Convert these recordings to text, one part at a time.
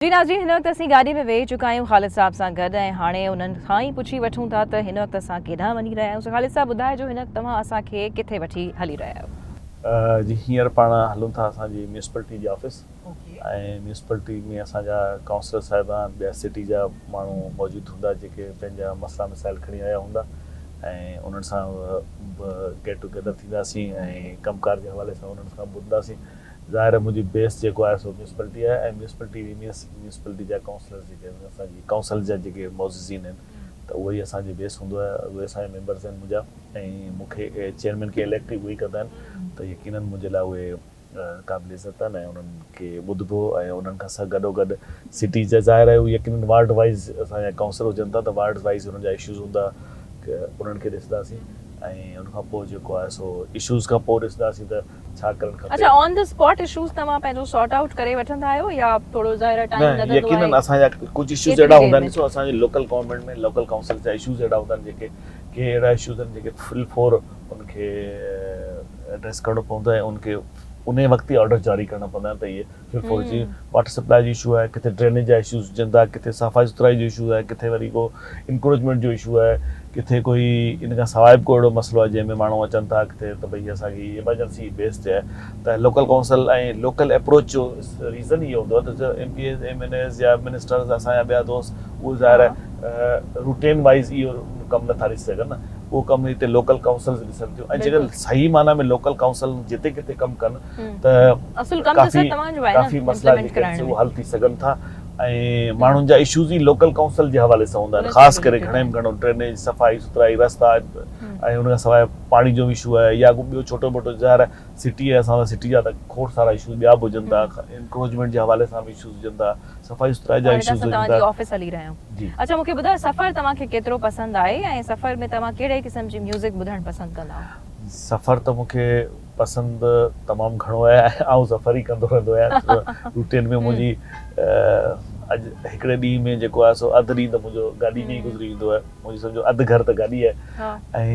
جي ناظرين هن وقت اسين گاڏي ۾ ويهي چڪا آهيون خالد صاحب سان گڏ ۽ هاڻي انهن کان ئي پڇي وٺون ٿا ته هن وقت اسان ڪيڏانهن وڃي رهيا آهيون سو خالد صاحب ٻڌائجو هن وقت توهان اسان کي ڪٿي وٺي هلي رهيا آهيو. جي هينئر پاڻ هلون ٿا اسان جي ميونسپلٽي جي آفيس ۽ ميونسپلٽي ۾ اسان جا ڪائونسلر صاحبان ٻيا سٽي جا ماڻهو موجود هوندا جيڪي پنهنجا مسئلا مسائل کڻي آيا هوندا ۽ انهن سان به گيٽ ٽوگيدر ٿينداسين ۽ ڪم ڪار جي حوالي سان انهن کان ٻڌنداسين ظاهر آهي منهنجي بيس جيڪو آهي سو ميونسپلٽي آهي ۽ ميونسپلٽي ۾ ميونسپلٽي جا ڪائونسلرز جيڪي آهن اسان جي ڪائونسل جا جيڪي معززين آهن ته اهي ئي اسان جي بيس هوندو آهي اهي اسان جا ميمبرز آهن منهنجا ۽ مون کي چيئرمين کي اليڪٽ ئي اهي ئي ڪندا آهن ته يقينن منهنجي لاء اهي قابل عزت آهن ۽ انهن کي ٻڌبو ۽ انهن کان سان گڏو گڏ سٽي جا ظاهر آهي يقينن وارڊ وائيز اسان جا ڪائونسلر هجن ٿا ته وارڊ وائيز انهن جا اشوز هوندا انهن کي ڏسنداسين ۽ ان کان پوء جيڪو آهي سو اشوز کان پوء ڏسنداسين ته ڇا ڪرڻ کپي. اڇا آن the spot issues توهان پنهنجو سارٽ آئوٽ ڪري وٺندا آهيو يا ٿورو ظاهر آهي ٽائيم نه لڳندو آهي. يقينن اسان جا ڪجهه اشوز ڪيتري اهڙا دير هوندا آهن ۾؟ ڏسو اسان جي لوڪل گورنمينٽ ۾ لوڪل ڪائونسل جا اشوز اهڙا هوندا آهن جيڪي ڪي اهڙا اشوز آهن جيڪي في الفور ان کي ايڊريس ڪرڻو پوندو آهي ان کي انهي وقت ئي آرڊر جاري ڪرڻا پوندا آهن ته اهي في الفور جي واٽر سپلاء جو اشو آهي ڪٿي ڊرينيج جا اشوز هجن ٿا ڪٿي صفائي سٿرائي جو اشو آهي ڪٿي وري ڪو انڪروچمينٽ جو اشو آهي ڪٿي ڪوئي ان کان سواء به ڪو اهڙو مسئلو آهي جنهن ۾ ماڻهو اچن ٿا ڪٿي ته ڀئي اسان کي ايمرجنسي بيس تي آهي ته لوڪل ڪائونسل ۽ لوڪل اپروچ جو ريزن اهو هوندو آهي ته M P As M N As يا منسٽرز اسان جا ٻيا دوست اهي ظاهر آهي روٽين وائيز اهو ڪم نٿا ڏسي سگهن نه اهو ڪم هتي لوڪل ڪائونسلز ڏسن ٿيون ۽ جيڪڏهن صحيح معنيٰ ۾ لوڪل ڪائونسل جتي ڪٿي ڪم ڪن ته اصل ڪم ته سر توهان جو آهي نه ڪافي مسئلا امپليمينٽ جيڪي آهن ڪرائڻ سي ۾. اهي حل ٿي سگهن ٿا ۽ ماڻهن جا اشوز ئي لوڪل ڪائونسل جي حوالي سان هوندا آهن خاص ڪري گهڻي ۾ گهڻو ڊرينيج صفائي سٿرائي رستا ۽ ان کان سواء پاڻي جو به اشو آهي يا ڪو ٻيو ڇوٽو موٽو ظاهر آهي سٽي آهي اسان سٽي جا ته کوڙ سارا اشوز ٻيا به هجن ٿا انڪروچمينٽ جي حوالي سان به اشوز هجن ٿا صفائي سٿرائي جا هاڻي ته اشوز اسان هجن توهان جي ٿا آفيس هلي رهيا آهيون جي اڇا مون کي ٻڌايو سفر توهان کي ڪيترو پسند آهي ۽ سفر ۾ توهان ڪهڙي قسم جي ميوزڪ ٻڌڻ پسند ڪندا آهيو؟ سفر ته مون کي پسند تمام گهڻو آهي ۽ آئون سفر ئي ڪندو رهندو آهيان روٽين ۾ منهنجي اڄ هڪڙي ڏينهن ۾ جيڪو آهي سو اڌ ڏينهن ته منهنجو گاڏي ۾ ئي گذري ويندو آهي منهنجي سمجهو اڌ گهر ته گاڏي آهي ۽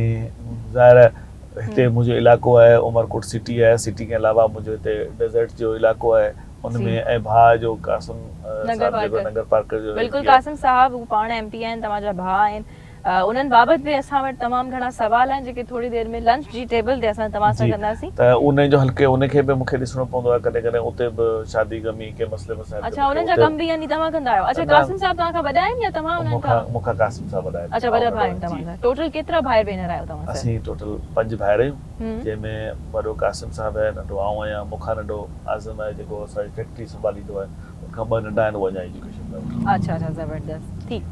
ظاهر آهي هتي منهنجو علائقو آهي عمرڪوٽ سٽي آهي سٽي کان علاوه منهنجو هتي ڊيزرٽ جو علائقو آهي ان ۾ ۽ ڀاء جو قاسم صاحب جيڪو ننگر پارڪر جو بلڪل قاسم صاحب هو پاڻ ايم پي آهن توهان جا ڀاء آهن انهن بابت به اسان وٽ تمام گهڻا سوال آهن جيڪي ٿوري دير ۾ لنچ جي ٽيبل تي اسان توهان سان جي ڪنداسين. ته انهن جو حلقي ان کي به مون کي ڏسڻو پوندو آهي ڪڏهن ڪڏهن اتي به شادي غمي ڪي مسئلي مسائل تي اڇا مون کي انهن جا اتي ڪم به يعني توهان ڪندا آهيو. اڇا نه قاسم صاحب توهان کان وڏا آهن يا توهان انهن مون کان کان؟ مون کان قاسم صاحب وڏا آهن اڇا وڏا آئون ڀاء ننڍو آهن آهيان توهان جي. کان. ٽوٽل ڪيترا ڀائر ڀينر آهيو توهان سر؟ اسين ٽوٽل پنج ڀائر آهيون جنهن ۾ وڏو قاسم صاحب آهي ننڍو آئون آهيان مون کان ننڍو اعظم آهي جيڪو اسان جي فيڪٽري سنڀاليندو آهي ان کان ٻه ننڍا آهن اهي اڃا ايجوڪيشن ۾ وٺن. اڇا اڇا زبردست ٺيڪ.